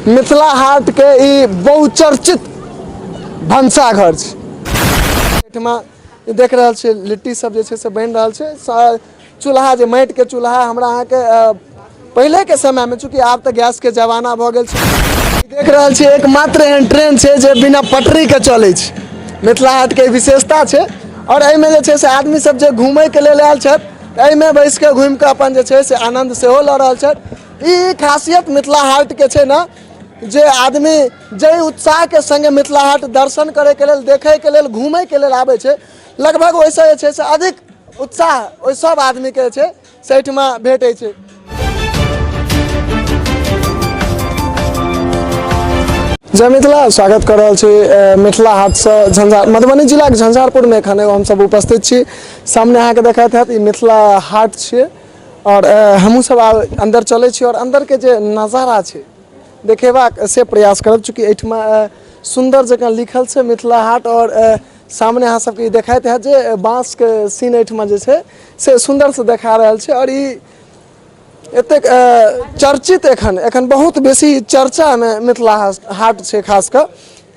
मिथिला हाटके ई बहुचर्चित भनसाघर छै। एहिठमा देख रहल छियै लिट्टी सब जे छै से बनि रहल छै। चूल्हा जे माटिके चूल्हा हमरा अहाँके पहिलेके समयमे, चूँकि आब तऽ गैसके जमाना भऽ गेल छै। देख रहल छियै एकमात्र एहन ट्रेन छै जे बिना पटरीके चलै छै। मिथिला हाटके ई विशेषता छै। आओर एहिमे जे छै से आदमी सब जे घूमयके लेल आयल छथि, एहिमे बैस कऽ घूमि कऽ अपन जे छै से आनन्द सेहो लऽ रहल छथि। ई खासियत मिथिला हाटके छै ने जे आदमी जाहि उत्साहके सङ्गे मिथिला हाट दर्शन करैके लेल, देखैके लेल, घूमैके लेल आबै छै, लगभग ओहिसँ जे छै से अधिक उत्साह ओहि सब आदमीके जे छै से एहिठमा भेटै छै। जय मिथिला, स्वागत कऽ रहल छी मिथिला हाटसँ झंझार, मधुबनी जिलाके झंझारपुरमे एखन हमसब उपस्थित छी। सामने अहाँके देखैत हैत ई मिथिला हाट छियै आओर हमहूँ सब आब अन्दर चलै छी आओर अन्दरके जे नजारा छै देखेबाक से प्रयास करब। चूँकि एहिठमा सुन्दर जकाँ लिखल छै मिथिला हाट आओर सामने अहाँ सबके ई देखाइत हैत जे बाँसके सीन एहिठमा जे छै से सुन्दरसँ देखा रहल छै। आओर ई एतेक चर्चित एखन एखन बहुत बेसी चर्चामे मिथिला हाट छै। खास कऽ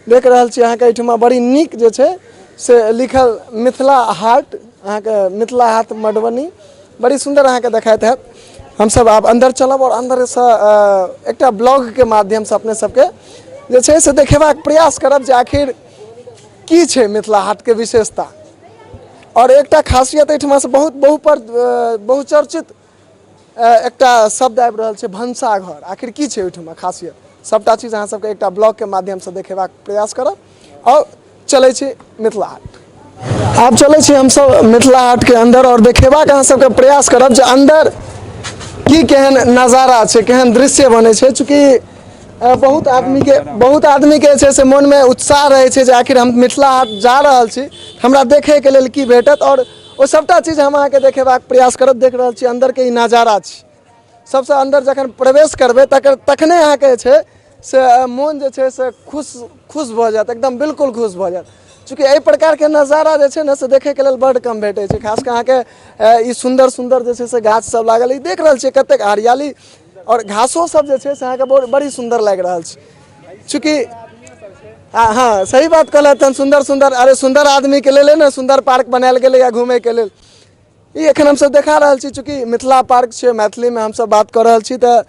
देख रहल छी अहाँके एहिठमा बड़ी नीक जे छै से लिखल मिथिला हाट, अहाँके मिथिला हाट मधुबनी बड़ी सुन्दर अहाँके देखाइत हैत। हमसब आब अन्दर चलब आओर अन्दरसँ एकटा ब्लॉगके माध्यमसँ अपने सबके जे छै से देखेबाक प्रयास करब जे आखिर की छै मिथिला हाटके विशेषता। आओर एकटा खासियत एहिठमासँ बहुत बहुपर बहुचर्चित एकटा शब्द आबि रहल छै भनसाघर। आखिर की छै ओहिठमा खासियत, सभटा चीज अहाँ सबके एकटा ब्लॉगके माध्यमसँ देखेबाक प्रयास करब। आओर चलै छी मिथिला हाट। आब चलै छी हमसब मिथिला हाटके अन्दर आओर देखेबाक अहाँ सबके प्रयास करब जे अन्दर की केहन नजारा छै, केहन दृश्य बनै छै। चूँकि बहुत आदमीके जे छै से मोनमे उत्साह रहै छै जे आखिर हम मिथिला हाट जा रहल छी, हमरा देखैके लेल की भेटत, आओर ओ सभटा चीज हम अहाँके देखेबाक प्रयास करब। देख रहल छी अन्दरके ई नजारा छै। सबसँ अन्दर जखन प्रवेश करबै तकर तखने अहाँके जे छै से मोन जे छै से खुश खुश भऽ जायत, एकदम बिल्कुल खुश भऽ जायत। चूँकि एहि प्रकारके नजारा जे छै ने से देखैके लेल बड्ड कम भेटै छै। खास कऽ अहाँके ई सुन्दर सुन्दर जे छै से गाछ सब लागल, ई देख रहल छियै कतेक हरियाली आओर घासो सब जे छै से अहाँके बड़ी सुन्दर लागि रहल छै। चूँकि हँ, सही बात कहलथि हन, सुन्दर सुन्दर, अरे सुन्दर आदमीके लेल ने सुन्दर पार्क बनायल गेलैए घूमैके लेल। ई एखन हमसब देखा रहल छी। चूँकि मिथिला पार्क छै, मैथिलीमे हमसब बात कऽ रहल छी तऽ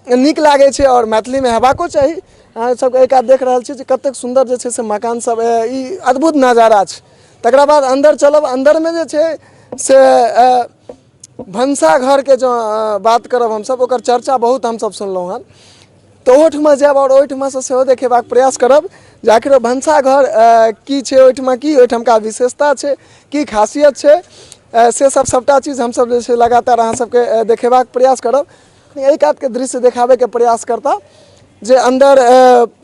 नीक लागै छै आओर मैथिलीमे हेबाको चाही। अहाँ सबके एहि कात देख रहल छी जे कतेक सुन्दर जे छै से मकान सब, ई अद्भुत नजारा छै। तकरा बाद अन्दर चलब, अन्दरमे जे छै से भनसाघरके जँ बात करब हमसब, ओकर चर्चा बहुत हमसब सुनलहुँ हन, तऽ ओहोठुमा जायब आओर ओहिठुमासँ सेहो देखेबाक प्रयास करब जे आखिर ओ भनसाघर की छै, ओहिठुमा की ओहिठमका विशेषता छै, की खासियत छै, से सब सभटा चीज हमसब जे छै लगातार अहाँ सबके देखेबाक प्रयास करब। एहि कातके दृश्य देखाबैके प्रयास करता जे अन्दर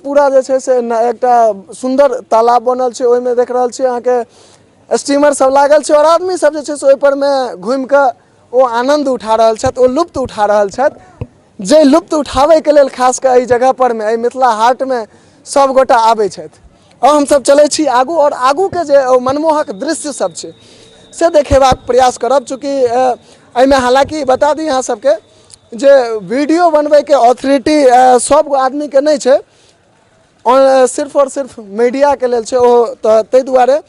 पूरा जे छै से एकटा सुन्दर तालाब बनल छै, ओहिमे देख रहल छियै अहाँके स्टीमर सब लागल छै आओर आदमी सब जे छै से ओहिपर मे घुमि कऽ ओ आनन्द उठा रहल छथि, ओ लुत्फ उठा रहल छथि। जे लुत्फ उठाबैके लेल खास कऽ एहि जगह परमे, एहि मिथिला हाटमे सब गोटा आबै छथि। आओर हमसब चलै छी आगू आओर आगूके जे ओ मनमोहक दृश्य सब छै से देखेबाक प्रयास करब। चूँकि एहिमे हालाँकि बता दी अहाँ सबके जे वीडियो बनबैके ऑथोरिटी सब आदमीके नहि छै, सिर्फ आओर सिर्फ मीडियाके लेल छै ओ। तऽ ताहि दुआरे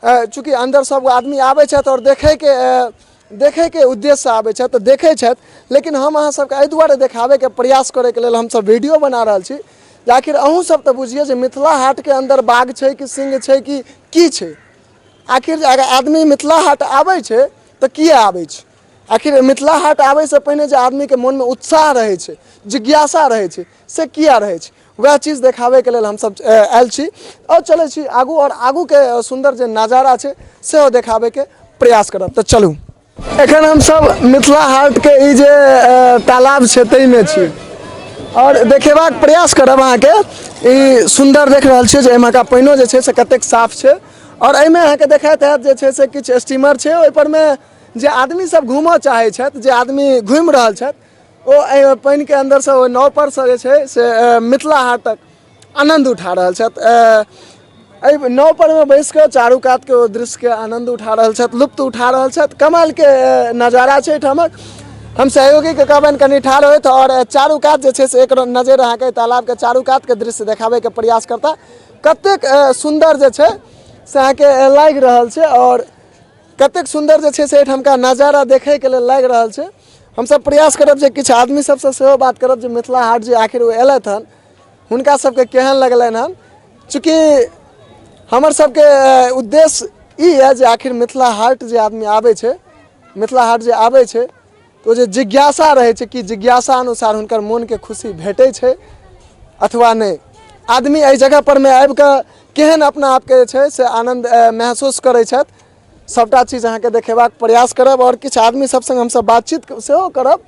चूँकि अन्दर सब आदमी आबै छथि आओर देखैके उद्देश्यसँ आबै छथि तऽ देखै छथि, लेकिन हम अहाँ सबके एहि दुआरे देखाबैके प्रयास करैके लेल हमसब वीडियो बना रहल छी जे आखिर अहूँ सब तऽ बुझियौ जे मिथिला हाटके अन्दर बाघ छै कि सिंह छै कि की छै। आखिर अगर आदमी मिथिला हाट आबै छै तऽ किए आबै छै? आखिर मिथिला हाट आबैसँ पहिने जे आदमीके मोनमे उत्साह रहै छै, जिज्ञासा रहै छै, से किए रहै छै, वएह चीज देखाबैके लेल हमसब आयल छी। आओर चलै छी आगू आओर आगूके सुन्दर जे नजारा छै सेहो देखाबैके प्रयास करब। तऽ चलू, एखन हमसब मिथिला हाटके ई जे तालाब छै ताहिमे छी आओर देखेबाक प्रयास करब अहाँके। ई सुन्दर देख रहल छियै जे एहिमेका पानिओ जे छै से कतेक साफ छै आओर एहिमे अहाँके देखाइत हैत जे छै से किछु स्टीमर छै, ओहिपर मे जे आदमी सब घूमऽ चाहै छथि, जे आदमी घुमि रहल छथि, ओ एहि पानिके अन्दरसँ ओहि नावपरसँ जे छै से मिथिला हाटक आनन्द उठा रहल छथि। एहि नावपरमे बैस कऽ चारू कातके ओ दृश्यके आनन्द उठा रहल छथि, लुत्फ उठा रहल छथि। कमालके नजारा छै एहिठामक। हम सहयोगीके कहबनि कनि ठाढ़ होथि आओर चारू कात जे छै से एक नजरि अहाँके तालाबके चारू कातके दृश्य देखाबैके प्रयास करता। कतेक सुन्दर जे छै से अहाँके लागि रहल छै आओर कतेक सुन्दर जे छै से एहिठामका नजारा देखैके लेल लागि रहल छै। हमसब प्रयास करब जे किछु आदमी सबसँ सेहो बात करब जे मिथिला हाट जे आखिर ओ अयलथि हन हुनका सबके केहन लगलनि हन। चूँकि हमर सबके उद्देश्य ई यऽ जे आखिर मिथिला हाट जे आदमी आबै छै, मिथिला हाट जे आबै छै तऽ ओ जे जिज्ञासा रहै छै कि जिज्ञासा अनुसार हुनकर मोनके खुशी भेटै छै अथवा नहि, आदमी एहि जगह परमे आबिकऽ केहन अपना आपके जे छै से आनन्द महसूस करै छथि, सभटा चीज अहाँके देखेबाक प्रयास करब। आओर किछु आदमी सब सङ्ग हमसब बातचीत सेहो करब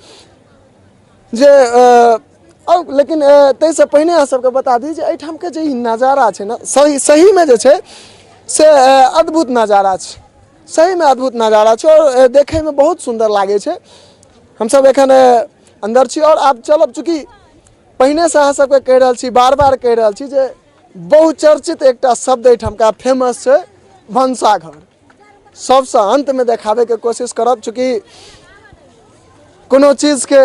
जे आओर लेकिन ताहिसँ पहिने अहाँ सबके बता दी जे एहिठामके जे ई नजारा छै ने सही सहीमे जे छै से अद्भुत नजारा छै, सहीमे अद्भुत नजारा छै आओर देखैमे बहुत सुन्दर लागै छै। हमसब एखन अन्दर छी आओर आब चलब, चूँकि पहिनेसँ अहाँ सबके कहि रहल छी, बार बार कहि रहल छी जे बहुचर्चित एकटा शब्द एहिठामका फेमस छै भनसाघर। सबसँ अन्तमे देखाबैके कोशिश करब, चूँकि कोनो चीजके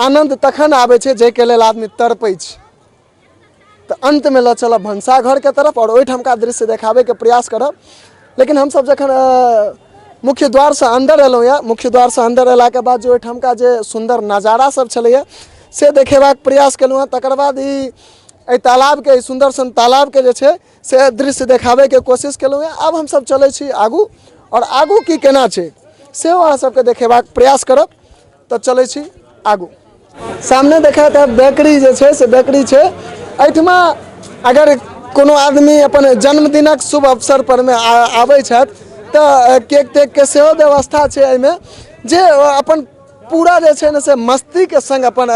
आनन्द तखन आबै छै जाहिके लेल आदमी तड़पै छै। तऽ अन्तमे लऽ चलब भनसाघरके तरफ आओर ओहिठामका दृश्य देखाबैके प्रयास करब। लेकिन हमसब जखन मुख्य द्वारसँ अन्दर एलहुँ यऽ, मुख्य द्वारसँ अन्दर एलाके बाद जे ओहिठामका जे सुन्दर नजारा सब छलैए से देखेबाक प्रयास केलहुँ हँ। तकर बाद ई एहि तालाबके, एहि सुन्दर सन तालाबके जे छै से दृश्य देखाबैके कोशिश केलहुँ हँ। आब हमसब चलै छी आगू आओर आगू की केना छै सेहो अहाँ सबके देखेबाक प्रयास करब। तऽ चलै छी आगू। सामने देखैत है बेकरी जे छै से बेकरी छै। एहिठमा अगर कोनो आदमी अपन जन्मदिनक शुभ अवसर पर मे आबै छथि तऽ केक तेकके सेहो व्यवस्था छै एहिमे, जे अपन पूरा जे छै ने से मस्तीके संग अपन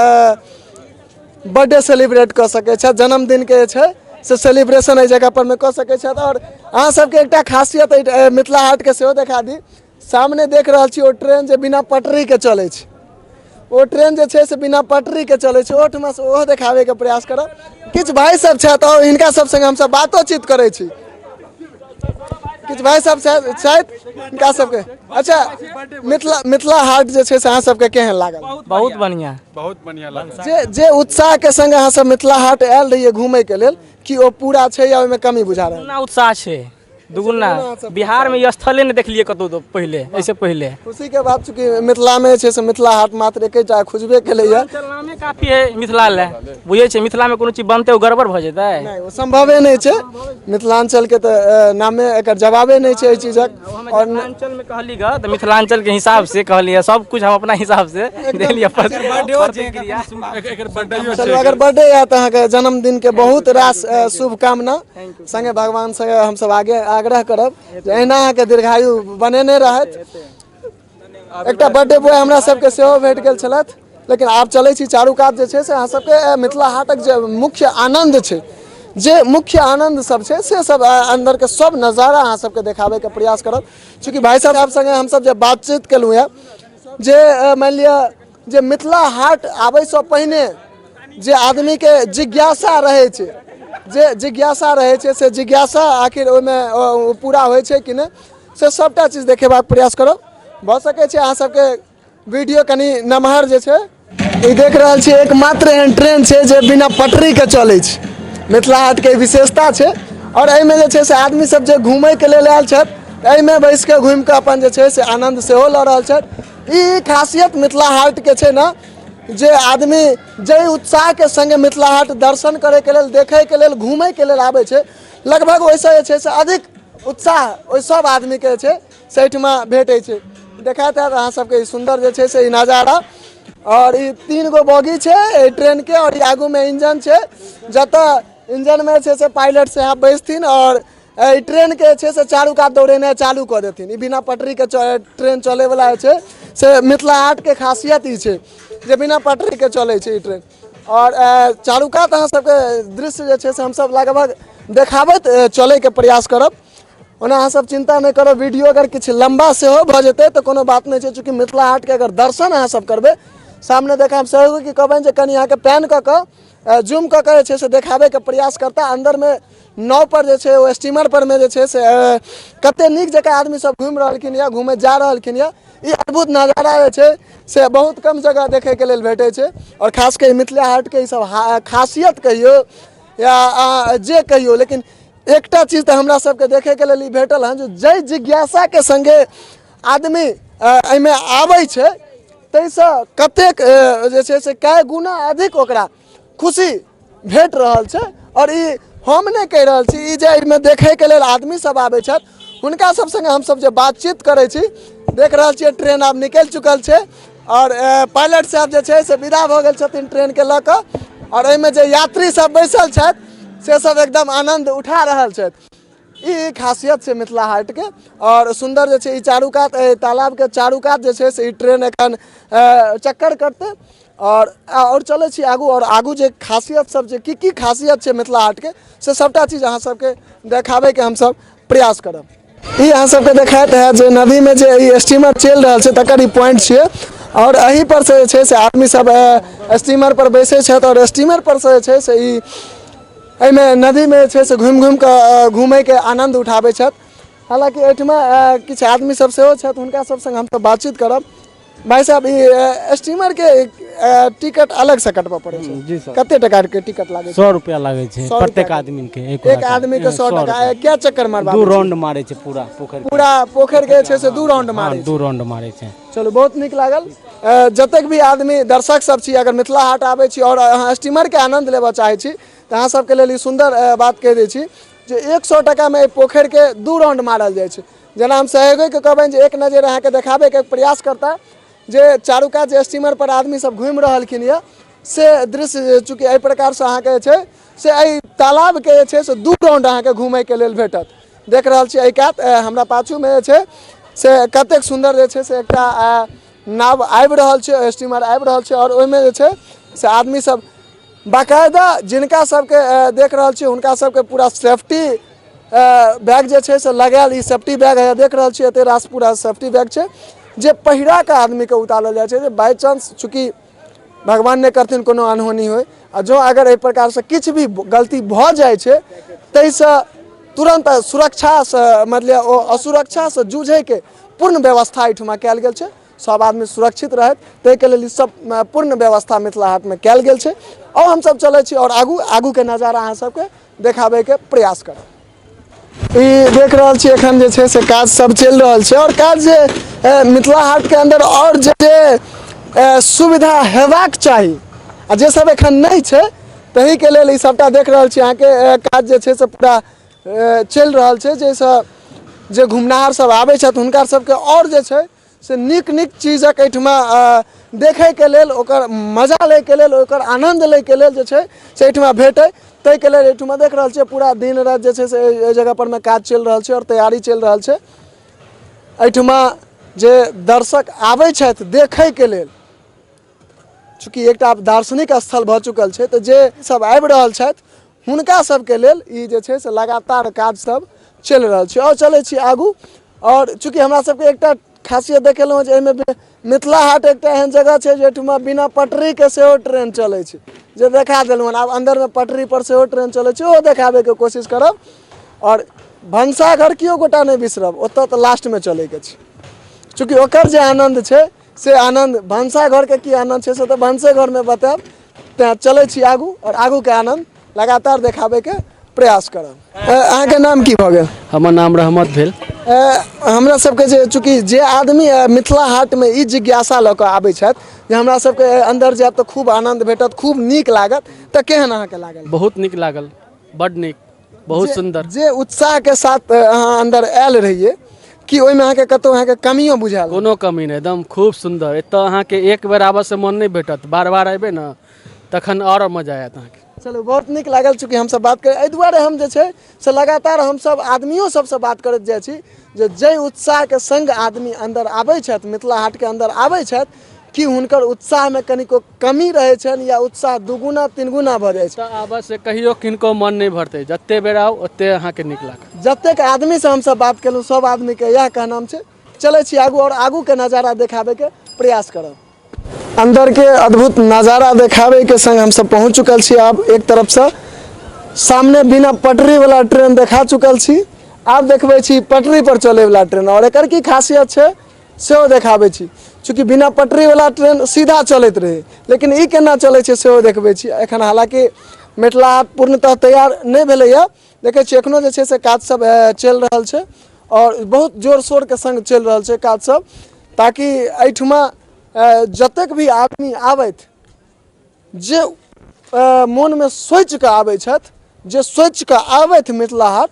बर्थडे सेलिब्रेट कऽ सकै छथि, जन्मदिनके जे छै से सेलिब्रेशन एहि जगह पर मे कऽ सकै छथि। आओर अहाँ सबके एकटा खासियत एहि मिथिला हाटके सेहो देखा दी। सामने देख रहल छी ओ ट्रेन जे बिना पटरीके चलै छै, ओ ट्रेन जे छै से बिना पटरीके चलै छै, ओहिठमा से ओहो देखाबैके प्रयास करब। किछु भाइ सब छथि आओर हिनका सब संगे हमसब बातोचीत करै छी। किछु भाइ सब छथि हिनका सबके। अच्छा, मिथिला मिथिला हाट जे छै से अहाँ सबके केहन लागल? बहुत बढ़िया, बहुत बढ़िया लागल। जे जे उत्साहके संग अहाँ सब मिथिला हाट आयल रहियै घूमैके लेल, कि ओ पूरा छै या ओहिमे कमी बुझा रहल? दुगुना उत्साह छै, दुगुना। बिहार में ई स्थले नहि देखलियै कतौ तो पहिले, एहिसँ पहिले। खुशी के बात चूँकि मिथिला में छै से मिथिला हाट मात्र एकेटा खुजबे केलैया। मिथिलांचल नामे काफी है मिथिला लए, बुझै छै मिथिला में कोनो चीज बनतै ओ गड़बड़ भऽ जेतै? नहि, ओ संभवे नहि छै। मिथिलांचल के तऽ नामे एकर जवाबे नहि छै एहि चीजक। और मिथिलांचल में कहली ग तऽ मिथिलांचल के हिसाब से कहलियै, सब कुछ हम अपना हिसाब से देलियै प्रतिक्रिया। एकर बर्थडे चलू, अगर बर्थडे यऽ तऽ अहाँके जन्मदिन के बहुत रास शुभकामना संगे भगवान से हमसब आगे आग्रह करब जे एहिना अहाँके दीर्घायु बनेने रहथि। एकटा बर्थडे बॉय हमरा सबके सेहो भेट गेल छलथि। लेकिन आब चलै छी चारू कात जे छै से अहाँ सबके मिथिला हाटक जे मुख्य आनन्द छै, जे मुख्य आनन्द सब छै से सब अन्दरके सब नजारा अहाँ सबके देखाबैके प्रयास करब। चूँकि भाइ साहब संगे हमसब जे बातचीत केलहुँ यऽ जे मानि लिअ जे मिथिला हाट आबैसँ पहिने जे आदमीके जिज्ञासा रहै छै, जे जिज्ञासा रहै छै से जिज्ञासा आखिर ओहिमे पूरा होइ छै कि नहि, से सभटा चीज देखेबाक प्रयास करब। भऽ सकै छै अहाँ सबके वीडियो कनि नमहर जे छै। ई देख रहल छी एकमात्र एहन ट्रेन छै जे बिना पटरीके चलै छै, मिथिला हाटके विशेषता छै। आओर एहिमे जे छै से आदमी सब जे घूमैके लेल आयल छथि एहिमे बैसिके घुमिके अपन जे छै से आनन्द सेहो लऽ रहल छथि। ई खासियत मिथिला हाटके छै ने जे आदमी जाहि उत्साहके सङ्गे मिथिला हाट दर्शन करैके लेल, देखैके लेल, घूमैके लेल आबै छै, लगभग ओहिसँ जे छै से अधिक उत्साह ओहि सब आदमीके जे छै से एहिठमा भेटै छै। देखैत हैत अहाँ सबके ई सुन्दर जे छै से ई नजारा। आओर ई 3 गो बोगी छै एहि ट्रेनके आओर ई आगूमे इंजन छै, जतऽ इंजनमे छै से पायलट साहब बैसथिन आओर एहि ट्रेनके जे छै से चारू कात दौड़ेनाइ चालू कऽ देथिन। ई बिना पटरीके ट्रेन चलैवला जे छै से मिथिला हाटके खासियत ई छै जे बिना पटरीके चलै छै ई ट्रेन। आओर चारू कात अहाँ सबके दृश्य जे छै से हमसब लगभग देखाबैत चलैके प्रयास करब। ओना अहाँ सब चिन्ता नहि करब, वीडियो अगर किछु लम्बा सेहो भऽ जेतै तऽ कोनो बात नहि छै, चूँकि मिथिला हाटके अगर दर्शन अहाँ सब करबै सामने देखा हम सहयोगी कहबनि जे कनि अहाँके पैन कऽ कऽ जूम कऽ कऽ जे छै से देखाबैके प्रयास करता। अन्दरमे नाव पर जे छै ओ स्टीमर पर मे जे छै से कते नीक जकाँ आदमी सब घुमि रहलखिन या घुमै जा रहलखिन या, ई अद्भुत नजारा जे छै से बहुत कम जगह देखैके लेल भेटै छै। आओर खास कऽ मिथिला हाटके ई सब खासियत कहियौ या जे कहियौ, लेकिन एकटा चीज तऽ हमरा सबके देखैके लेल ई भेटल हँ जे जाहि जिज्ञासाके सङ्गे आदमी एहिमे आबै छै ताहिसँ कतेक जे छै से कए गुना अधिक ओकरा खुशी भेट रहल छै। आओर ई हम नहि कहि रहल छी, ई जे एहिमे देखैके लेल आदमी सब आबै छथि हुनका सब सङ्गे हमसब जे बातचीत करै छी। देख रहल छियै ट्रेन आब निकलि चुकल छै आओर पायलट साहब जे छै से विदा भऽ गेल छथिन ट्रेनके लऽ कऽ। आओर एहिमे जे यात्री सब बैसल छथि से सब एकदम आनन्द उठा रहल छथि। ई खासियत छै मिथिला हाटके। आओर सुन्दर जे छै ई चारू कात, एहि तालाबके चारू कात जे छै से ई ट्रेन एखन चक्कर कटतै। आओर चलै छी आगू, आओर आगू जे खासियत सब जे की की खासियत छै मिथिला हाटके से सबटा चीज अहाँ सबके देखाबैके हमसब प्रयास करब। ई अहाँ सबके देखाइत हैत जे नदीमे जे ई स्टीमर चलि रहल छै तकर ई पॉइंट छियै। आओर एहि पर से जे छै से आदमी सब स्टीमर पर बैसै छथि आओर स्टीमर पर से जे छै से ई एहिमे नदीमे जे छै से घुमि घुमि कऽ घुमैके आनन्द उठाबै छथि। हालाँकि एहिठमा किछु आदमी सब सेहो छथि, हुनका सब सङ्ग हमसब बातचीत करब। भाई साहब, ई स्टीमर के टिकट अलग से कटबऽ पड़ै छै? जी सर। कते टका के टिकट लागै छै? 100 रुपया लागै छै 100 प्रत्येक रुपया। आदमी के। एक एक आदमी के 100 टका। क्या चक्कर मारबा? दू राउंड मारै छै पूरा पोखरि के। पूरा पोखरि के छै से 2 राउंड मारै हँ, 2 राउंड मारै छै। चलू, बहुत नीक लागल। जतेक भी आदमी दर्शक सब छी, अगर मिथिला हाट आबै छी आओर अहाँ स्टीमर के आनंद लेबऽ चाहै छी तऽ अहाँ सबके लेल ई सुन्दर बात कहि दै छी जे 100 टका मे एहि पोखरि के 2 राउंड मारल जाइ छै। जेना हम सहयोगीके कहबनि जे एक नजरि अहाँके देखाबैके प्रयास करता जे चारू कात जे स्टीमर पर आदमी सब घुमि रहलखिन यऽ से दृश्य, चूँकि एहि प्रकारसँ अहाँके जे छै से एहि तालाबके जे छै से 2 राउंड अहाँके घुमैके लेल भेटत। देख रहल छी एहि कात हमरा पाछूमे जे छै से कतेक सुन्दर जे छै से एकटा नाव आबि रहल छै, स्टीमर आबि रहल छै। आओर ओहिमे जे छै से आदमी सब बाकायदा जिनका सबके देख रहल छी हुनका सबके पूरा सेफ्टी बैग जे छै से लगायल। ई सेफ्टी बैग है, देख रहल छी एते रास पूरा सेफ्टी बैग छै जे पहिरा कऽ आदमीके उतारल जाइ छै, जे बाइ चांस चूँकि भगवान नहि करथिन कोनो अनहोनी होइ आ जँ अगर एहि प्रकारसँ किछु भी गलती भऽ जाइ छै ताहिसँ तुरन्त सुरक्षासँ मतलब ओ असुरक्षासँ जूझैके पूर्ण व्यवस्था एहिठुमा कयल गेल छै। सब आदमी सुरक्षित रहत ताहिके लेल ई सब पूर्ण व्यवस्था मिथिला हाटमे कयल गेल छै। आओर हमसब चलै छी आओर आगू आगूके नजारा अहाँ सबके देखाबैके प्रयास करब। ई देख रहल छी एखन जे छै से काज सब चलि रहल छै। आओर काज जे मिथिला हाटके अन्दर आओर जे सुविधा हेबाक चाही आ जे सब एखन नहि छै ताहिके लेल ई सबटा देख रहल छी अहाँके काज जे छै से पूरा चलि रहल छै, जाहिसँ जे घुमनिहार सब आबै छथि हुनका सबके आओर जे छै से नीक नीक चीजक एहिठमा देखैके लेल, ओकर मजा लैके लेल, ओकर आनन्द लैके लेल जे छै से एहिठमा भेटै, ताहिके लेल एहिठमा देख रहल छियै पूरा दिन राति जे छै से एहि जगह परमे काज चलि रहल छै आओर तैयारी चलि रहल छै। एहिठमा जे दर्शक आबै छथि देखैके लेल, चूँकि एकटा आब दार्शनिक स्थल भऽ चुकल छै, तऽ जे सब आबि रहल छथि हुनका सबके लेल ई जे छै से लगातार काज सब चलि रहल छै। आओर चलै छी आगू। आओर चूँकि हमरा सबके एकटा खासियत देखेलहुँ जे एहिमे मिथिला हाट एकटा एहन जगह छै जाहिठमा बिना पटरीके सेहो ट्रेन चलै छै, जे देखा देलहुँ हन। आब अन्दरमे पटरी पर सेहो ट्रेन चलै छै, ओहो देखाबैके कोशिश करब। आओर भनसाघर केओ गोटा नहि बिसरब, ओतऽ तऽ लास्टमे चलैके छै, चूँकि ओकर जे आनन्द छै से आनन्द भनसाघरके की आनन्द छै से तऽ भनसेघरमे बतायब। तैँ चलै छी आगू आओर आगूके आनन्द लगातार देखाबैके प्रयास करब। अहाँके नाम की भऽ गेल? हमर नाम रहमत भेल। हमरा सबके जे चूँकि जे आदमी मिथिला हाटमे ई जिज्ञासा लऽ कऽ आबै छथि जे हमरा सबके अन्दर जायब तऽ खूब आनन्द भेटत, खूब नीक लागत, तऽ केहन अहाँके लागल? बहुत नीक लागल, बड्ड नीक, बहुत सुन्दर। जे उत्साहके साथ अहाँ अन्दर आयल रहियै कि ओहिमे अहाँके कतहु अहाँके कमियो बुझायल? कोनो कमी नहि, एकदम खूब सुन्दर। एतऽ अहाँके एक बेर आबऽसँ मन नहि भेटत, बार बार अयबै ने तखन आओर मजा आयत अहाँके। चलू, बहुत नीक लागल। चूँकि हमसब बात करी एहि दुआरे हम जे छै से लगातार हमसब आदमियो सबसँ बात करैत जाइ छी जे जाहि उत्साहके सङ्ग आदमी अन्दर आबै छथि, मिथिला हाटके अन्दर आबै छथि, कि हुनकर उत्साहमे कनिको कमी रहै छनि या उत्साह दुगुना तिनगुना भऽ जाइ छै? तऽ आबऽसँ कहियो किनको मन नहि भरतै, जते बेर आउ ओते अहाँके नीक लागत। जतेक आदमीसँ हमसब बात केलहुँ सब आदमीके इएह कहनाम छै। चलै छी आगू आओर आगूके नजारा देखाबैके प्रयास करब। अंदर के अद्भुत नजारा देखाबे के संग हमसब पहुंच चुकल छी। आब एक तरफ से सामने बिना पटरी वाला ट्रेन देखा चुकल छी, आब देखबै छी पटरी पर चले वाला ट्रेन। और एकर की खासियत छै सेहो देखाबै छी। चूँकि बिना पटरीवला ट्रेन सीधा चलैत रहै, लेकिन ई केना चलै छै सेहो देखबै छी। एखन हालाँकि मिथिला हाट पूर्णतः तैयार नहि भेलैए, देखै छियै एखनो जे छै से काज सब चलि रहल छै आओर बहुत जोर शोरके सङ्ग चलि रहल छै काज सब, ताकि एहिठुमा जतेक भी आदमी आबथि जे मोनमे सोचि कऽ आबै छथि, जे सोचि कऽ आबथि मिथिला हाट,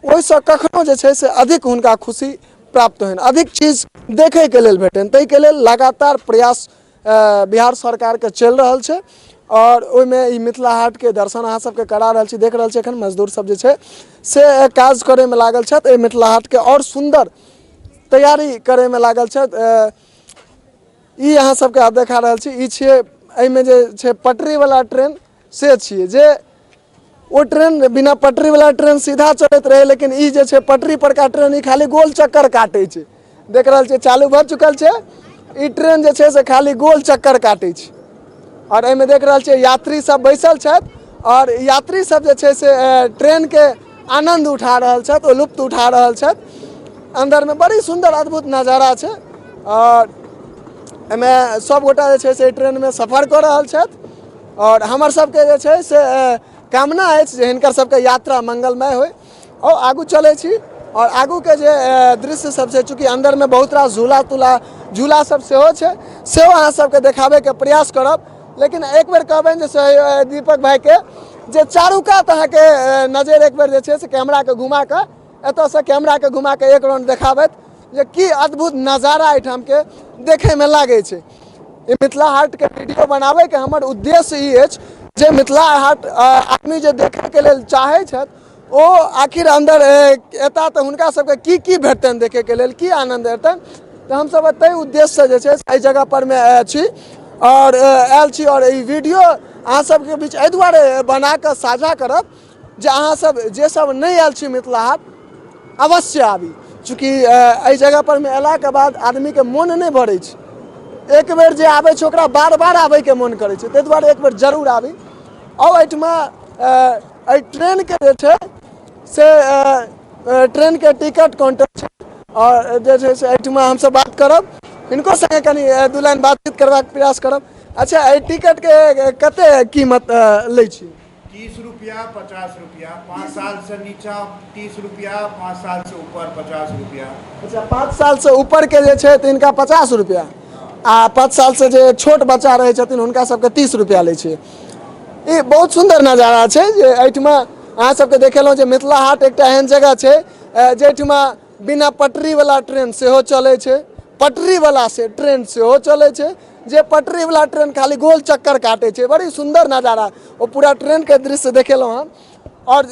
ओहिसँ कखनो जे छै से अधिक हुनका खुशी प्राप्त होइन, अधिक चीज देखैके लेल भेटनि। ताहिके लेल लगातार प्रयास बिहार सरकारके चलि रहल छै आओर ओहिमे ई मिथिला हाटके दर्शन अहाँ सबके करा रहल छी। देख रहल छी एखन मजदूर सब जे छै से काज करैमे लागल छथि, एहि मिथिला हाटके आओर सुन्दर तैयारी करैमे लागल छथि। ई अहाँ सबके आब देखा रहल छी, ई छियै एहिमे जे छै पटरीवला ट्रेन से छियै, जे ओ ट्रेन बिना पटरीवला ट्रेन सीधा चलैत रहै, लेकिन ई जे छै पटरी परका ट्रेन ई खाली गोल चक्कर काटै छै। देख रहल छियै चालू भऽ चुकल छै, ई ट्रेन जे छै से खाली गोल चक्कर काटै छै। आओर एहिमे देख रहल छियै यात्री सब बैसल छथि आओर यात्री सब जे छै से ट्रेनके आनन्द उठा रहल छथि, ओ लुत्फ उठा रहल छथि। अन्दरमे बड़ी सुन्दर अद्भुत नजारा छै आओर एहिमे सब गोटा जे छै से ट्रेनमे सफर कऽ रहल छथि। आओर हमर सबके जे छै से कामना अछि जे हिनकर सबके यात्रा मंगलमय होइ। आओर आगू चलै छी आओर आगूके जे दृश्य सब छै, चूँकि अन्दरमे बहुत रास झूला तूला झूला सब सेहो छै, सेहो अहाँ सबके देखाबैके प्रयास करब। लेकिन एक बेर कहबनि जे दीपक भाइके जे चारू कात अहाँके नजरि एक बेर जे छै से कैमराके घुमा कऽ एतऽसँ कैमराके घुमा कऽ एक राउंड देखाबथि जे की अद्भुत नजारा एहिठामके देखैमे लागै छै। ई मिथिला हाटके वीडियो बनाबैके हमर उद्देश्य ई अछि जे मिथिला हाट आदमी जे देखैके लेल चाहै छथि ओ आखिर अन्दर एता तऽ हुनका सबके की की भेटतनि, देखैके लेल की आनन्द हेतनि। तऽ हमसब ताहि उद्देश्यसँ जे छै एहि जगह परमे छी आओर आयल छी। आओर ई वीडियो अहाँ सबके बीच एहि दुआरे बनाकऽ साझा करब जे अहाँ सब जे सब नहि आयल छी मिथिला हाट अवश्य आबी, चूँकि एहि जगह पर मे अयलाके बाद आदमीके मोन नहि भरै छै, एक बेर जे आबै छै ओकरा बार बार आबैके मोन करै छै, ताहि दुआरे एक बेर जरूर आबी। आओर एहिठमा एहि ट्रेनके जे छै से ट्रेनके टिकट काउंटर छै आओर जे छै से एहिठमा हमसब बात करब, हिनको सङ्गे कनि दू लाइन बातचीत करबाक प्रयास करब। अच्छा, एहि टिकटके कते कीमत लै छी? 30 रुपया, 50 रुपया, 5 साल से नीचा 30 रुपया, 5 साल से ऊपर 50 रुपया। अच्छा, 5 साल से ऊपर के जे छै तऽ हिनका 50 रुपया आ 5 साल से जे छोट बच्चा रहै छथिन हुनका सबके 30 रुपया लै छै। ई बहुत सुन्दर नजारा छै जे एहिठमा अहाँ सबके देखेलहुँ जे मिथिला हाट एकटा एहन जगह छै जाहिठमा बिना पटरीवला ट्रेन सेहो चलै छै, पटरीवला से ट्रेन सेहो चलै छै, जे पटरीवला ट्रेन खाली गोल चक्कर काटै छै। बड़ी सुन्दर नजारा ओ पूरा ट्रेनके दृश्य देखेलहुँ हम। आओर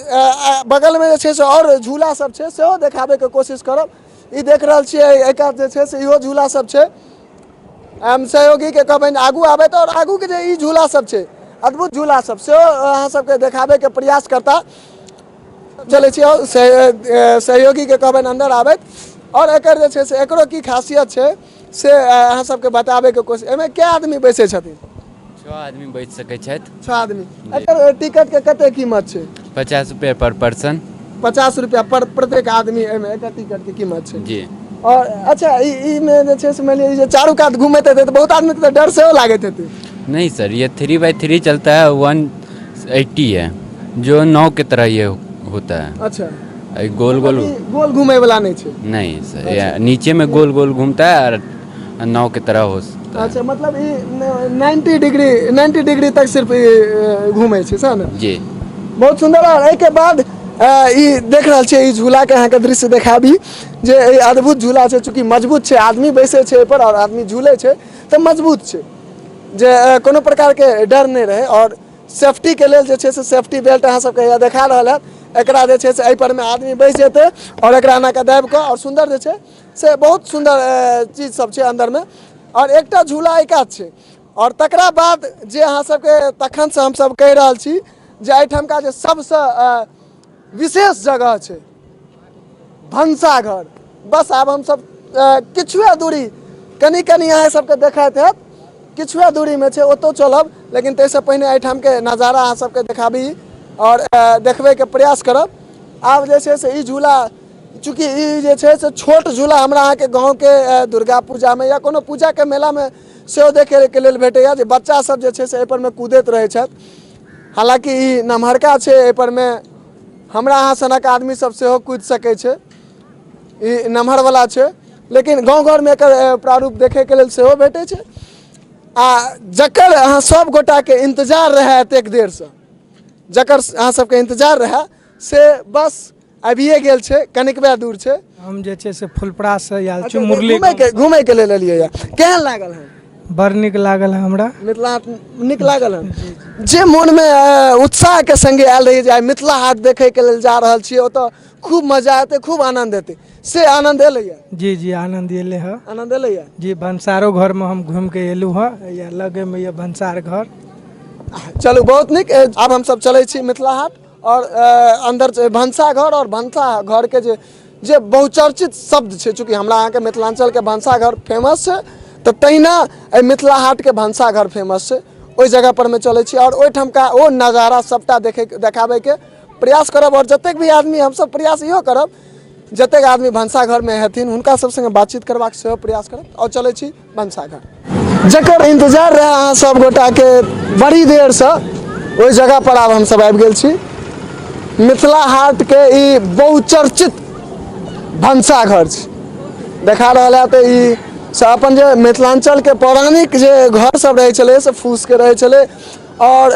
बगलमे जे छै से आओर झूला सब छै सेहो देखाबैके कोशिश करब। ई देख रहल छियै एहि कात जे छै से इहो झूला सब छै। हम सहयोगीके कहबनि आगू आबथि आओर आगूके जे ई झूला सब छै अद्भुत झूला सब सेहो अहाँ सबके देखाबैके प्रयास करता। चलै छी आओर सहयोगीके कहबनि अन्दर आबथि आओर एकर जे छै से एकरो की खासियत छै से अहाँ सबके बताबैके कोशिश। एहिमे कए आदमी बैसै छथिन? 6 आदमी बैस सकै छथि। 6 आदमी। एकर टिकटके कते कीमत छै? 50 रुपया पर पर्सन। 50 रुपया पर प्रत्येक आदमी एहिमे एकर टिकटके कीमत छै। जी। आओर अच्छा, ई मे जे छै से मानि लिअ ई जे चारू कात घुमैत हेतै तऽ बहुत आदमीके तऽ डर सेहो लागैत हेतै। नहीं सर, ये 3x3 चलता है, 180 है जो नाव के तरह ये होता है। अच्छा। ये गोल गोल ई गोल घूमे वाला नहीं छै? नहीं सर, ये नीचे में गोल गोल घूमता है और नाव के तरह हो सकता है। अच्छा, मतलब ई 90 डिग्री, 90 डिग्री तक सिर्फ ई घूमै छै, सएह ने? जी। बहुत सुन्दर। आओर एहिके बाद ई देख रहल छियै ई झूलाके अहाँके दृश्य देखाबी जे ई अद्भुत झूला छै, चूँकि मजबूत छै, आदमी बैसै छै एहिपर आओर आदमी झूलै छै तऽ मजबूत छै जे कोनो प्रकारके डर नहि रहै। आओर सेफ्टीके लेल जे छै से सेफ्टी बेल्ट अहाँ सबके हैया देखा रहल हैत, एकरा जे छै से एहिपर मे आदमी बैस जेतै आओर एकरा एना कऽ दाबि कऽ आओर सुन्दर जे छै से बहुत सुन्दर चीज सब छै अन्दरमे। आओर एकटा झूला एहि कात छै आओर तकरा बाद जे अहाँ सबके तखनसँ हमसब कहि रहल छी जे एहिठामका जे सबसँ विशेष जगह छै भनसाघर। बस आब हमसब किछुए दूरी कनि कनि अहाँ सबके देखैत हैत किछुए दूरीमे छै, ओतौ चलब, लेकिन ताहिसँ पहिने एहिठामके नजारा अहाँ सबके देखाबी आओर देखबैके प्रयास करब। आब जे छै से ई झूला चूँकि ई जे छै से छोट झूला हमरा अहाँके गाँवके दुर्गा पूजामे या कोनो पूजाके मेलामे सेहो देखैके लेल भेटैए, जे बच्चा सब जे छै से एहिपर मे कूदैत रहै छथि। हालाँकि ई नमहरका छै, एहिपर मे हमरा अहाँ सनक आदमी सब सेहो कूदि सकै छै, ई नमहरवला छै, लेकिन गाँव घरमे एकर प्रारूप देखैके लेल सेहो भेटै छै। आ जकर अहाँ सब गोटाके इन्तजार रहए एतेक देरसँ, जकर अहाँ सबके इन्तजार रहए से बस आबिए गेल छै, कनिकबे दूर छै। हम जे छै से फुलपराससँ आयल छी, मुरली घुमैके लेल एलियै। केहन लागल हन? बड़ नीक लागल हमरा। मिथिला हाट नीक लागल हन? जे मोनमे उत्साहके सङ्गे आयल रही जे आइ मिथिला हाट देखैके लेल जा रहल छियै, ओतऽ खूब मजा एतै, खूब आनन्द एतै, से आनन्द एलैया? जी जी, आनन्द एलै हँ। आनन्द एलैया जी। भनसारो घरमे हम घुमिके एलहुँ हँ, या लगेमे यऽ भनसार घर। चलू, बहुत नीक। आब हमसब चलै छी मिथिला हाट आओर अन्दर भनसाघर, आओर भनसाघरके जे जे बहुचर्चित शब्द छै, चूँकि हमरा अहाँके मिथिलाञ्चलके भनसाघर फेमस छै, तऽ तहिना एहि मिथिला हाटके भनसाघर फेमस छै। ओहि जगह परमे चलै छी आओर ओहिठामका ओ नजारा सबटा देखै देखाबैके प्रयास करब, आओर जतेक भी आदमी हमसब प्रयास इहो करब, जतेक आदमी भनसाघरमे हेथिन हुनका सब सङ्गे बातचीत करबाक सेहो प्रयास करब। आओर चलै छी भनसाघर, जकर इन्तजार रहए अहाँ सब गोटाके बड़ी देरसँ, ओहि जगह पर आब हमसब आबि गेल छी। मिथिला हाटके ई बहुचर्चित भनसाघर छै, देखा रहल है। तऽ ई से अपन जे मिथिलाञ्चलके पौराणिक जे घर सब रहै छलै से फूसके रहै छलै, आओर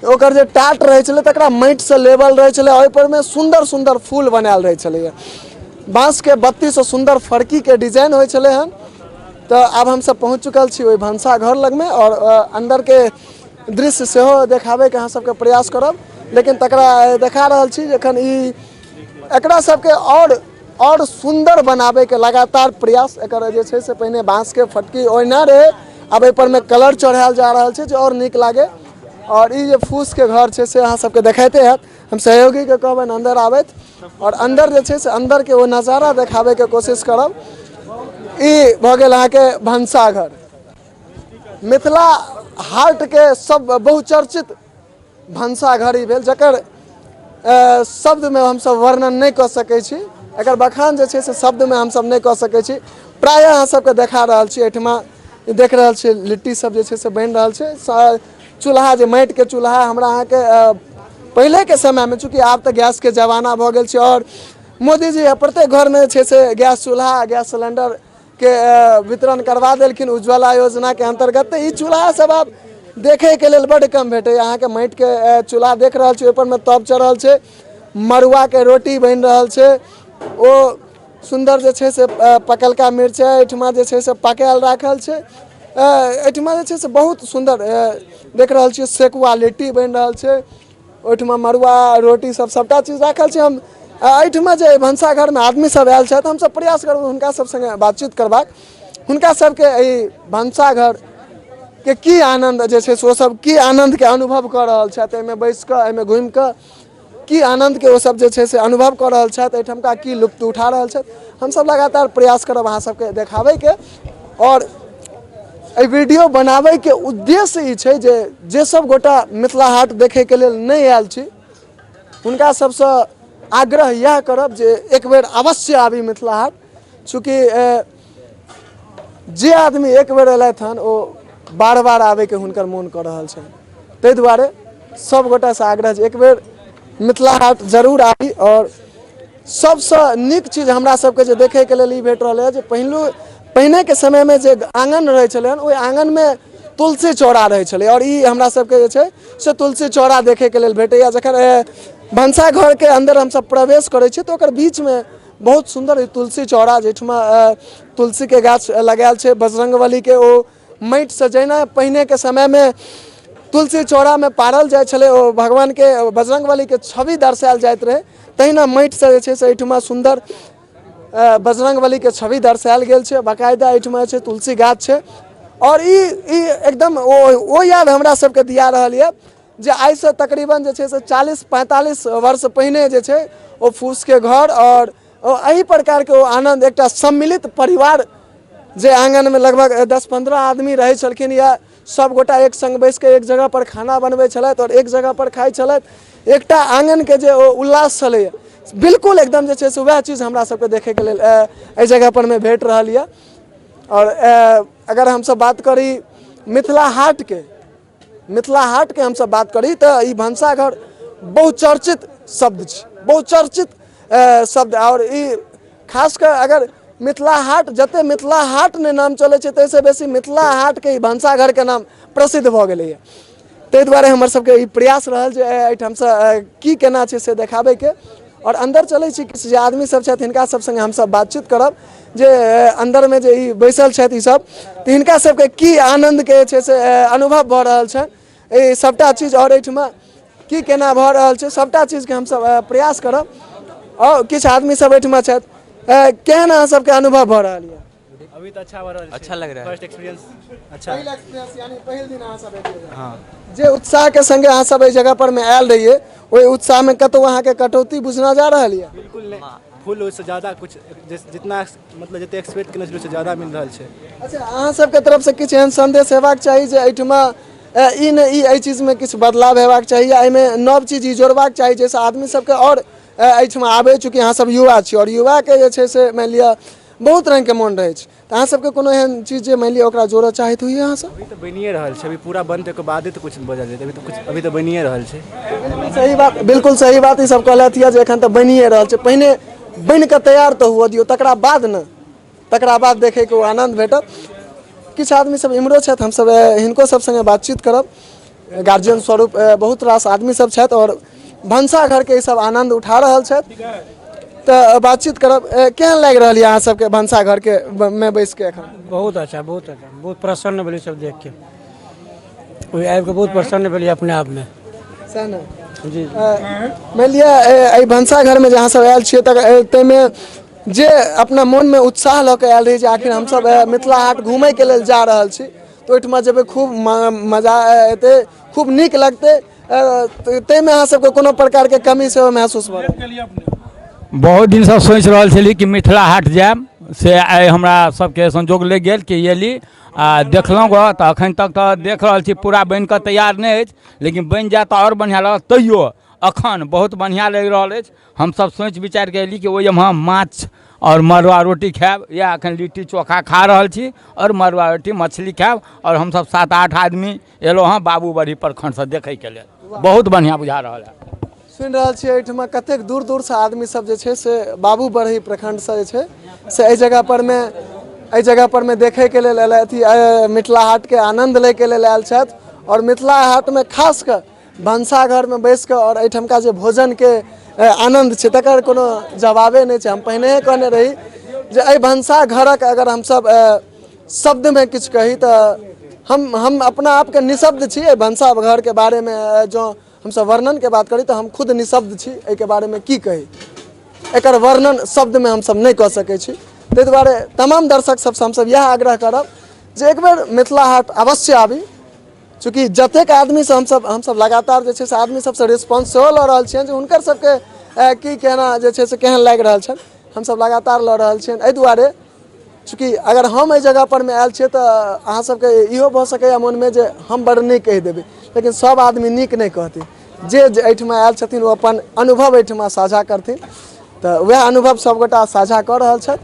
ओकर जे टाट रहै छलै तकरा माटिसँ लेबल रहै छलै, ओहिपर मे सुन्दर सुन्दर फूल बनायल रहै छलैए, बाँसके बत्तीसँ सुन्दर फड़कीके डिजाइन होइ छलै हन। तऽ आब हमसब पहुँच चुकल छी ओहि भनसाघर लगमे, आओर अन्दरके दृश्य सेहो देखाबैके अहाँ सबके प्रयास करब, लेकिन तकरा देखा रहल छी जखन ई एकरा सबके आओर सुन्दर बनाबैके लगातार प्रयास। एकर जे छै से पहिने बाँसके फटकी ओहिना रहै, आब एहिपर मे कलर चढ़ायल जा रहल छै जे आओर नीक लागै। आओर ई जे फूसके घर छै से अहाँ सबके देखाइते हैत। हम सहयोगीके कहबनि अन्दर आबथि, आओर अन्दर जे छै से अन्दरके ओ नजारा देखाबैके कोशिश करब। ई भऽ गेल अहाँके भनसाघर, मिथिला हाटके सब बहुचर्चित भनसाघर ई भेल, जकर शब्दमे हमसब वर्णन नहि कऽ सकै छी, एकर बखान जे छै से शब्दमे हमसब नहि कऽ सकै छी। प्रायः अहाँ सबके देखा रहल छी, एहिठमा देख रहल छी लिट्टी सब जे छै से बनि रहल छै। चूल्हा जे माटिके चूल्हा हमरा अहाँके पहिलेके समयमे, चूँकि आब तऽ गैसके जमाना भऽ गेल छै आओर मोदीजी प्रत्येक घरमे जे छै से गैस चूल्हा, गैस सिलेण्डरके वितरण करबा देलखिन उज्ज्वला योजनाके अन्तर्गत, तऽ ई चूल्हा सब आब देखैके लेल बड्ड कम भेटैए। अहाँके माटिके चूल्हा देख रहल छी, ओहिपर मे तब चढ़ल छै, मड़ुआके रोटी बनि रहल छै, ओ सुन्दर जे छै से पकलका मिरचाइ एहिठमा जे छै से पकायल राखल छै। एहिठमा जे छै से बहुत सुन्दर देख रहल छियै सेकुआ लिट्टी बनि रहल छै, ओहिठमा मड़ुआ रोटी सब सबटा चीज राखल छै। हम एहिठमा जे भनसाघरमे आदमी सब आयल छथि, हमसब प्रयास करब हुनका सब सङ्गे बातचीत करबाक, हुनका सबके एहि भनसाघर के की आनन्द जे छै से ओ सब की आनन्दके अनुभव कऽ रहल छथि, एहिमे बैस कऽ एहिमे घुमि कऽ की आनन्दके ओ सब जे छै से अनुभव कऽ रहल छथि, एहिठमका की लुत्फ उठा रहल छथि। हमसब लगातार प्रयास करब अहाँ सबके देखाबैके, आओर एहि वीडियो बनाबैके उद्देश्य ई छै जे जे सब गोटा मिथिला हाट देखैके लेल नहि आयल छी हुनका सबसँ आग्रह इएह करब जे एक बेर अवश्य आबी मिथिला हाट। चूँकि जे आदमी एक बेर अयलथि हन ओ बार बार आबैके हुनकर मोन कऽ रहल छनि, ताहि दुआरे सब गोटासँ आग्रह जे एक बेर मिथिला हाट जरूर आबी। आओर सबसँ नीक चीज हमरा सबके जे देखैके लेल ई भेट रहल यऽ जे पहिनेके समयमे जे आङ्गन रहै छलै हन ओहि आङ्गनमे तुलसी चौरा रहै छलै, आओर ई हमरा सबके जे छै से तुलसी चौरा देखैके लेल भेटैए। जखन भनसाघरके अन्दर हमसब प्रवेश करै छी तऽ ओकर बीचमे बहुत सुन्दर ई तुलसी चौरा, जाहिठमा तुलसीके गाछ लगायल छै, बजरङ्गबलीके ओ माटिसँ जहिना पहिनेके समयमे तुलसी चौरामे पारल जाइ छलै, ओ भगवानके बजरङ्गबलीके छवि दर्शायल जाइत रहै, तहिना माटिसँ जे छै से एहिठमा सुन्दर बजरङ्गबलीके छवि दर्शायल गेल छै। बाकायदा एहिठमा जे छै तुलसी गाछ छै, आओर ई ई एकदम ओ याद हमरा सबके दिया रहल यऽ जे आइसँ तकरीबन जे छै से 40-45 वर्ष पहिने जे छै ओ फूसके घर आओर ओ एहि प्रकारके ओ आनन्द, एकटा सम्मिलित परिवार जे आङ्गनमे लगभग 10-15 आदमी रहै छलखिन या सबगोटा एक सङ्ग बैसिकऽ एक जगहपर खाना बनबै छलथि आओर एक जगहपर खाइ छलथि, एकटा आङ्गनके जे ओ उल्लास छलैए बिल्कुल एकदम जे छै से वएह चीज हमरा सबके देखैके लेल एहि जगह परमे भेट रहल यऽ। आओर अगर हमसब बात करी मिथिला हाटके, मिथिला हाटके हमसब बात करी तऽ ई भनसाघर बहुचर्चित शब्द छै, बहुचर्चित शब्द। आओर ई खास कऽ अगर मिथिला हाट, जते मिथिला हाट नहि नाम चलै छै ताहिसँ बेसी मिथिला हाटके ई भनसाघरके नाम प्रसिद्ध भऽ गेलैए। ताहि दुआरे हमर सबके ई प्रयास रहल जे एहिठामसँ की केना छै से देखाबैके। आओर अन्दर चलै छी, किछु जे आदमी सब छथि हिनका सब सङ्गे हमसब बातचीत करब जे अन्दरमे जे ई बैसल छथि ई सब, तऽ हिनका सबके की आनन्दके जे छै से अनुभव भऽ रहल छनि ई सबटा चीज, आओर एहिठमा की केना भऽ रहल छै सबटा चीजके हमसब प्रयास करब। आओर किछु आदमी सब एहिठमा छथि, केहन अहाँ सबके अनुभव भऽ रहल यऽ? अभी तऽ अच्छा भऽ रहल छै, अच्छा लग रहा है। फर्स्ट एक्सपीरियंस अच्छा। पहिल एक्सपीरियंस यानी पहिल दिन अहाँ सब एलियै। हाँ, जे उत्साह के संगे अहाँ सब एहि जगह पर में आयल रहियै ओहि उत्साह में कतौ अहाँ के कटौती बुझना जा रहल यऽ? बिल्कुल नहि, फुल ओहिसँ ज्यादा कुछ जितना मतलब जते एक्सपेक्ट केने छलियै ओहिसँ ज्यादा मिल रहल छै। अच्छा, अहाँ सबके तरफ से किछु एहन संदेश हेबाक चाही जे एहिठमा ई ने ई एहि चीजमे किछु बदलाव हेबाक चाही या एहिमे नव चीज ई जोड़बाक चाही जाहिसँ आदमी सबके आओर एहिठमा आबै, चूँकि अहाँ सब युवा छी आओर युवाके जे छै से मानि लिअ बहुत रङ्गके मोन रहै छै, तऽ अहाँ सबके कोनो एहन चीज जे मानि लिअ ओकरा जोड़ऽ चाहैत होइए अहाँ सब? अभी तऽ बनिए रहल छै, अभी पूरा बनतै ओकर बादे तऽ कुछ बजल जेतै, अभी तऽ कुछ अभी तऽ बनिए रहल छै। बिल्कुल सही बात, बिल्कुल सही बात। ई सब कहलथि यऽ जे एखन तऽ बनिए रहल छै, पहिने बनि कऽ तैयार तऽ हुअ दियौ, तकरा बाद ने, तकरा बाद देखैके ओ आनन्द भेटत। किछु आदमी सब इम्हरो छथि, हमसब हिनको सब सङ्गे बातचीत करब। गार्जियन स्वरूप बहुत रास आदमी सब छथि आओर भनसाघरके ई सब आनन्द उठा रहल छथि, तऽ बातचीत करब। केहन लागि रहल यऽ अहाँ सबके भनसाघरके मे बैसके एखन? बहुत अच्छा, बहुत अच्छा, बहुत प्रसन्न भेलै सब देखके, ओहि आबिके बहुत प्रसन्न भेलै अपने आपमे। सएह ने जी। मानि लिअ एहि भनसाघरमे जे अहाँ सब आयल छियै तऽ ताहिमे जे अपना मोनमे उत्साह लऽ कऽ आयल रही जे आखिर हमसब मिथिला हाट घुमैके लेल जा रहल छी तऽ ओहिठमा जेबै खूब मजा एतै, खूब नीक लगतै, ताहिमे अहाँ सबके कोनो प्रकारके कमी सेहो महसूस भऽ रहल? बहुत दिनसँ सोचि रहल छली कि मिथिला हाट जायब, से आइ हमरा सबके संजोग लागि गेल कि एली आ देखलहुँ गऽ। तऽ एखन तक तऽ देख रहल छी पूरा बनि कऽ तैयार नहि अछि, लेकिन बनि जायत तऽ आओर बढ़िआँ लागत। तैयो एखन बहुत बढ़िआँ लागि रहल अछि। हमसब सोचि विचारिके अयली कि ओहिमे हम माछ आओर मड़ुआ रोटी खायब, इएह एखन लिट्टी चोखा खा रहल छी आओर मड़ुआ रोटी मछली खायब। आओर हमसब 7-8 आदमी एलहुँ हँ बाबूबरही प्रखण्डसँ देखैके लेल, बहुत बढ़िआँ बुझा रहल है। सुनि रहल छियै एहिठमा कतेक दूर दूरसँ आदमी सब जे छै से बाबूबरही प्रखण्डसँ जे छै से एहि जगह परमे, एहि जगह परमे देखैके लेल अयलथि, मिथिला हाटके आनन्द लैके लेल आयल छथि। आओर मिथिला हाटमे खास कऽ भनसाघरमे बैस कऽ आओर एहिठमका जे भोजनके आनन्द छै तकर कोनो जवाबे नहि छै। हम पहिनहे कहने रही जे एहि भनसाघरक अगर हमसब शब्दमे किछु कही तऽ हम अपना आपके निःशब्द छी। एहि भनसाघरके बारेमे जँ हमसब वर्णनके बात करी तऽ हम खुद निःशब्द छी, एहिके बारेमे की कही, एकर वर्णन शब्दमे हमसब नहि कऽ सकै छी। ताहि दुआरे तमाम दर्शक सबसँ हमसब इएह आग्रह करब जे एक बेर मिथिला हाट अवश्य आबी। चूँकि जतेक आदमीसँ हमसब लगातार जे छै से आदमी सबसँ रिस्पॉन्स सेहो लऽ रहल छियनि जे हुनकर सबके की केना जे छै से केहन लागि रहल छनि, हमसब लगातार लऽ रहल छियनि। एहि दुआरे चूँकि अगर हम एहि जगह परमे आयल छियै तऽ अहाँ सबके इहो भऽ सकैए मोनमे जे हम बड़ नीक कहि देबै, लेकिन सब आदमी नीक नहि कहथिन। जे एहिठमा आयल छथिन ओ अपन अनुभव एहिठमा साझा करथिन, तऽ वएह अनुभव सबगोटा साझा कऽ रहल छथि।